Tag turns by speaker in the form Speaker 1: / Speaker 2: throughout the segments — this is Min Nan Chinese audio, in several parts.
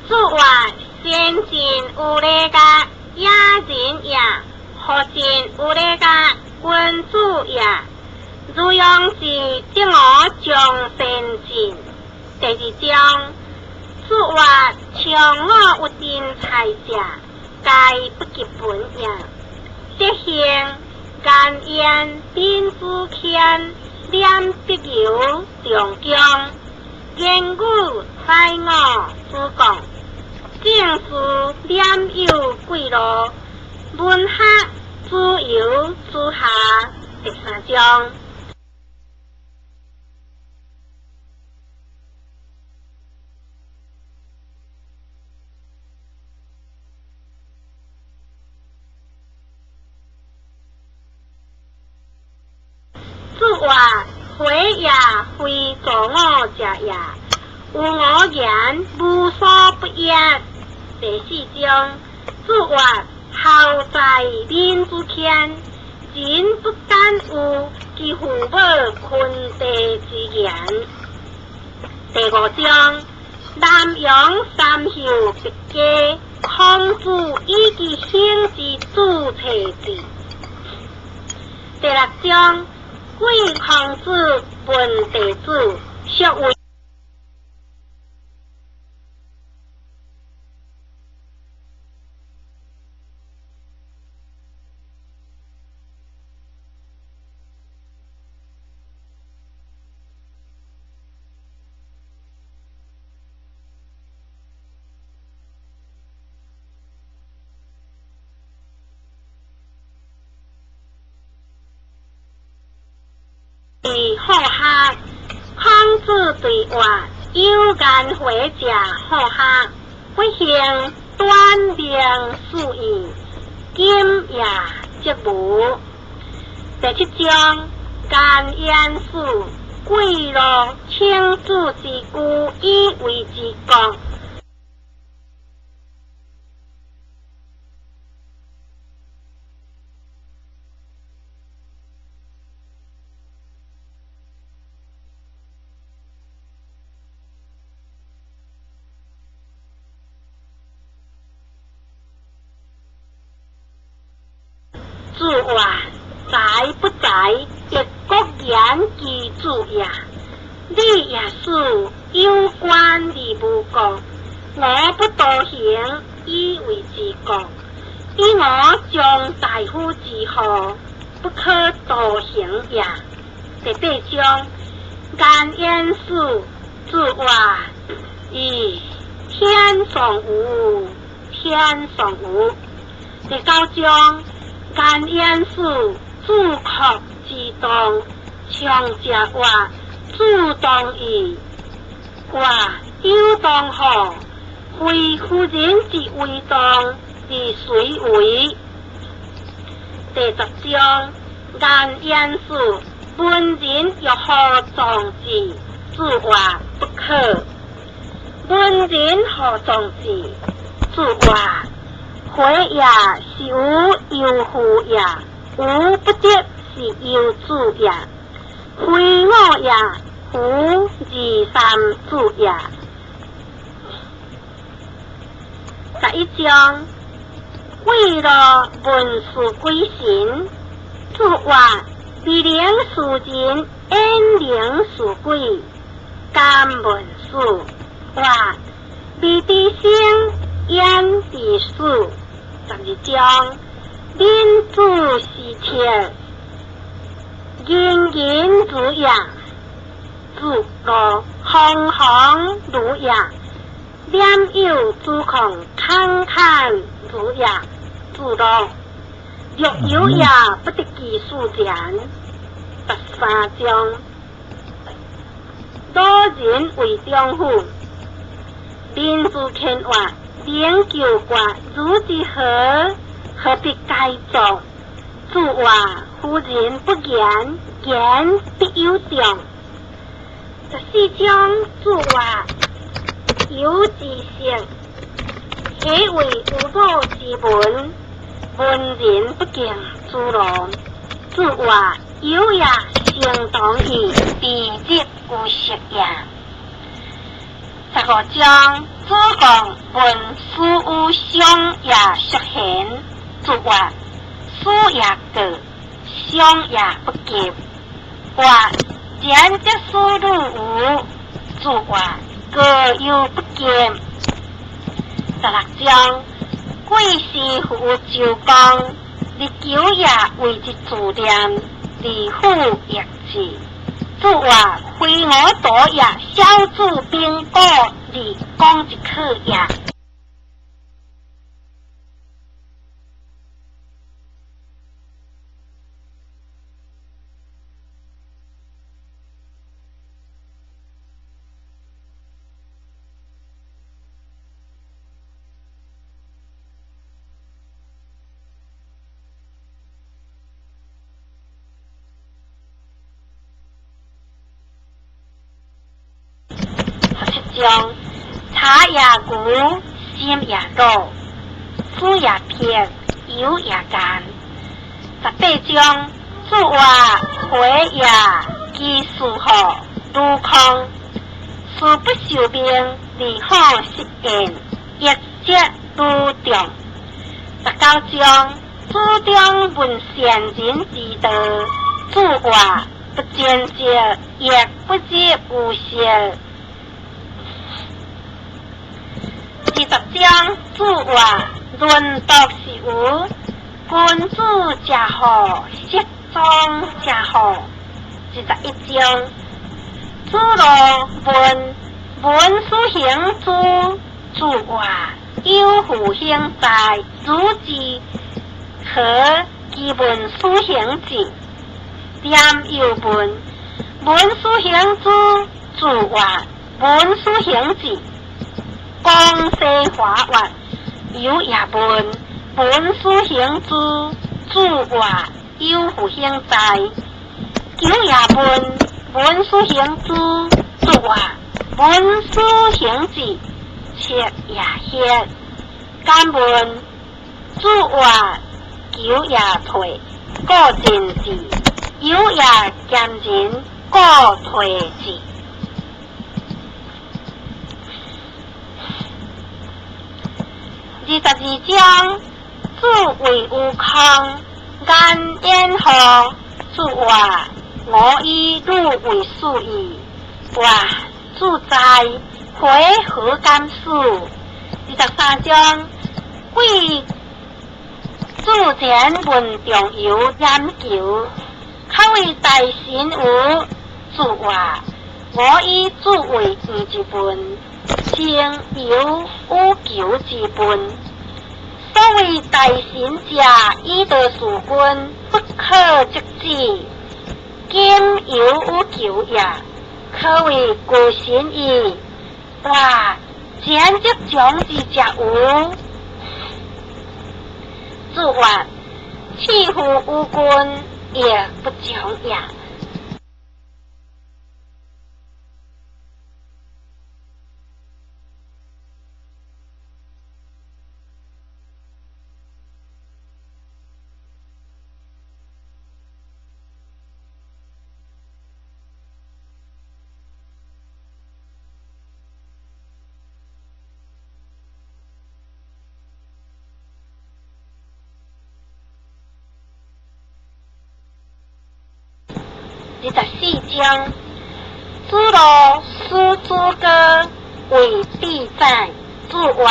Speaker 1: 子曰：先進有禮樂，野人也；後進有禮樂，君子也。汝養之，則我將先進。第二章，子曰：長我有真才者，皆不及本也。德行，顏淵、閔子騫、輦伯尤、仲弓。言語宰我子貢，政事輦有貴路，文學子游子夏。第三章。子曰：回也，非助我者也。有我言，無所不言。第四章，子曰：孝在閔子騫，人不敢有其父母坤地之言。第五章，南陽三秀筆家，孔子以其兄之子齊之。第六章，貴孔子問弟子，孰謂？好學，孔子對曰：有顏回者好學，不幸短命死矣。今也則無。第七章，顏焉死，貴樂請子之居以為之國。子曰：在不在，亦國言其子也。禮也死，有官而無國，我不多行，以為之國。以我將大夫之後，不可多行也。第八章，顏焉死，子曰：噫，天喪吾，天喪吾。第九章，顏焉死，子擴之動，長者曰：子當矣。曰：有當乎？非夫人之為當，而誰為？第十章，顏焉死，文人欲何葬之？子曰：不可。文人何葬之？子曰：回也，是吾憂乎也；吾不得，是憂子也。非我也，夫二三子也。十一章，貴樂問事鬼神。子曰：未能事人，焉能事鬼？敢問事。曰：未知生，焉知死？十二章，閔子是徹，仁仁如也。子路煌煌如也。輦有子貢，侃侃如也。子路若有也，不得其事前。十三章，魯人為中府。閔子騫曰：靈柩棺，如之何？何必改作？子曰：夫人不言，言必有重。十四章，子曰：有之色，何謂有母之文？文人不敬子路。子曰：有也，成同矣，彼日有色也。15章，子貢問師於商也淑賢，子曰：師也過，商也不及。曰：賢則師汝無？子曰：過猶不及。16章，貴師父於周公，日求也為之自念，而復易之。子曰：非我惰也，小子兵鼓而攻之可也。17章，茶也牛，心也魯，思也偏，油也干。18章，子曰：回也，其事乎？如空。事不受命，而好失言，易则如众。19章，子張問善人之道，子曰：不見者，亦不知有善。20章，子曰：論篤是無，君子者好，色莊者好。21章，子路問文殊行諸？子曰：有復興哉，汝之何其文殊行之？念又問文殊行諸？子曰：文殊行之。公西華曰：有也問文殊行諸？子曰：有復興哉。久也問文殊行諸？子曰：文殊行之。赤也血。敢問？子曰：久也退，故進之；有也兼仁，故退之。22章，子謂於康，安焉乎？子曰：我以汝為師矣。曰：子哉，回何敢思？23章，貴子虔問仲由研究，可謂大神無？子曰：我以子為毋之問，先有欲求之問。所謂大神者，以道事君，不可則止。今猶有求也，可謂具神矣。哇！簡則將之者無？子曰：賜乎於君，亦不將也。24章，子路使子歌為毖宰。子曰：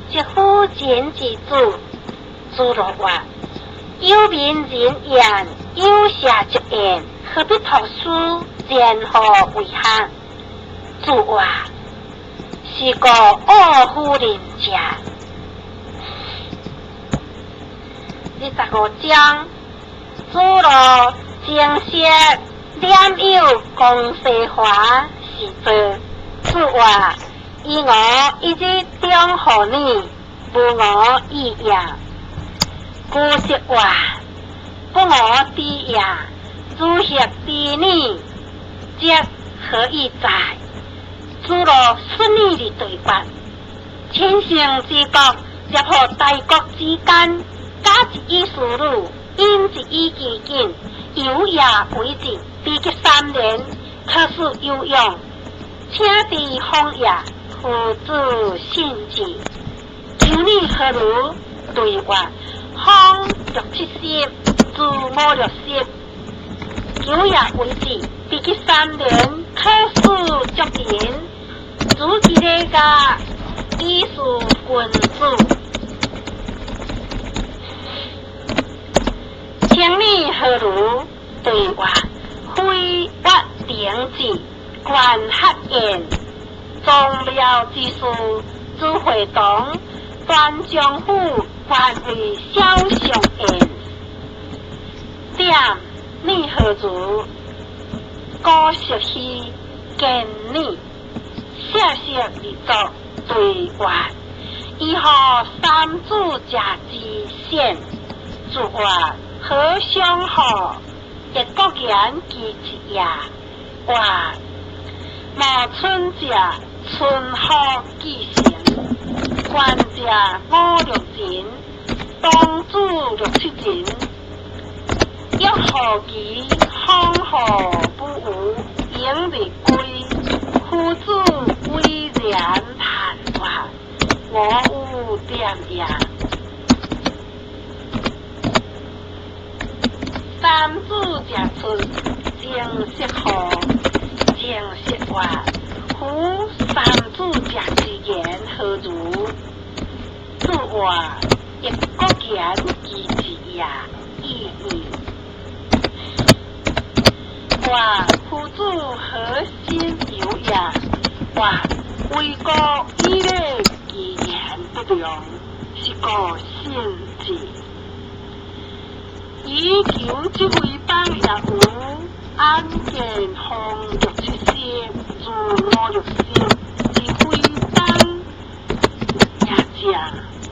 Speaker 1: 疾夫人之子。子路曰：有民仁言，有社直言，何必託斯？然何為學？子曰：是故惡夫仁者。25章，子路精色念有公西華是做。子曰：以我一日中乎你，無我意也。古色曰：不我知也。如何知你？則何以哉？子路順利的對決，千乘之國，接合大國之間，假一以事汝，因一以其境，有也為之，比及三年，可使有用。請治荒野，夫子信志。求你何如？對話方六七十，至五六十，九月為止，治去3年，考試狀元，主一个家，以事君子。青年何如？對話非月靈智，觀學院，宗廟之事，朱會堂，段將府，官為小相院。點你何如？古石希建你，謝謝而作對話，以何三子者之善？自話何相好？一國言其一也。話無春者春好既成，官者五六人，當主六七人。欲何其風雨不無，迎日歸。夫子威然談話，我有點也。三子者出，正色號，正色話。夫三子者之言何如？子話一國言其一也，意義。話夫子何心有也？話為國以禮其言不良，是故信之。以求這位邦也有安建方六七十，至五六十，之非邦也者，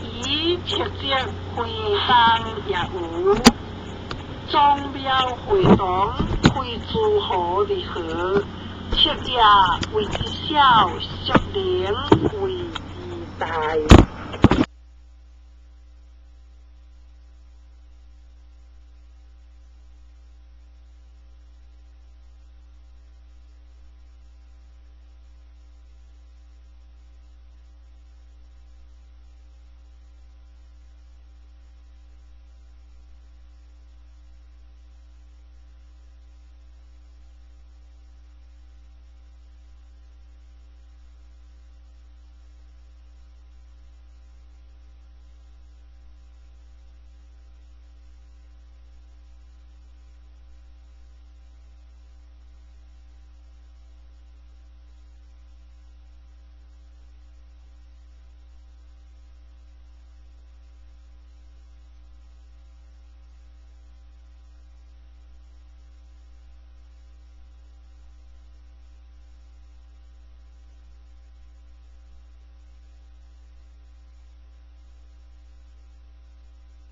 Speaker 1: 以赤節非邦也有。宗廟會堂非諸侯而何？赤也為之小，屬靈為之大。